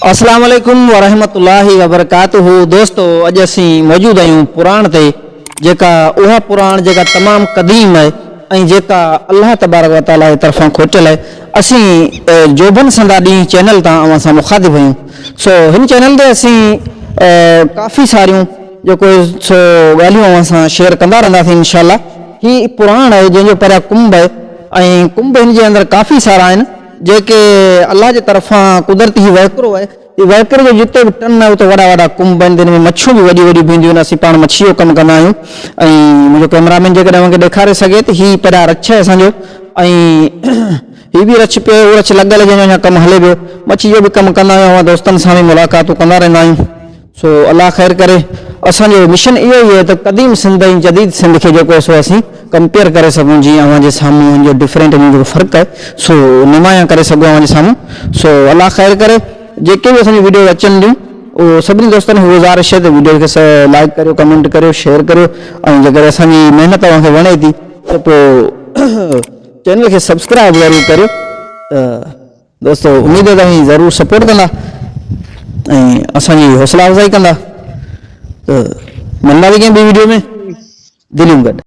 اسلام عليڪم ورحمة الله وبرڪاته دوستو اڄ اسين موجود آهيون پراڻ تي جيڪا اها پراڻ جيڪا تمام قديم آهي ۽ جيڪا الله تبارڪ وتعالي جي طرفان کوٽيل آهي اسين جوڀن سندا ڏينهن چينل تان اوهان سان مخاطب آهيون سو هن چينل تي اسين ڪافي ساريون جيڪو سو ڳالهيون اوهان سان شيئر ڪندا رهنداسين انشاء الله هي پراڻ آهي جنهن جو پريان ڪنب آهي ۽ ڪنب هن جي اندر ڪافي سارا آهن جيڪي الله جي طرفان قدرتي هي وهڪرو آهي، هي وهڪري جو جتي به ٽن آهي اتي وڏا وڏا ڪنب آهن جن ۾ مڇيون به وڏيون وڏيون بيهنديون آهن اسين پاڻ مڇي جو ڪم ڪندا آهيون ۽ منهنجو ڪئميرا مين جيڪڏهن اوهان کي ڏيکاري سگهي ته هي پريان رڇ آهي اسان جو ۽ هي به رڇ پيو اهو رڇ لڳل آهي جنهن جو اڃا ڪم هلي پيو مڇي جو به ڪم ڪندا آهيون اوهان دوستن سان به ملاقاتون ڪندا رهندا آهيون. سو الله خير ڪري. اسان جو مشن اهو ئي آهي ته قديم سنڌ ۽ جديد سنڌ کي جيڪو آهي سو اسين ڪمپيئر ڪري سگهون جيئن اوهان جي سامهون ان جو ڊفرينٽ ان جو جيڪو فرق آهي سو نمايان ڪري سگهون اوهان جي سامهون سو الله خير ڪري جيڪي به اسان جون ويڊيوز اچن ٿيون اهو سڀني دوستن کي گذارش آهي ته ويڊيو کي لائڪ ڪريو ڪمينٽ ڪريو شيئر ڪريو ۽ جيڪڏهن اسان جي محنت اوهان کي وڻي ٿي ته پوء چينل کي سبسڪرائب ضرور ڪريو ته دوستو اميد ته اوهين ضرور سپورٽ ڪندا ۽ اسان جي حوصلا افزائي ڪندا ته ملندا به ڪنهن ٻي ويڊيو ۾ دليون گڏ.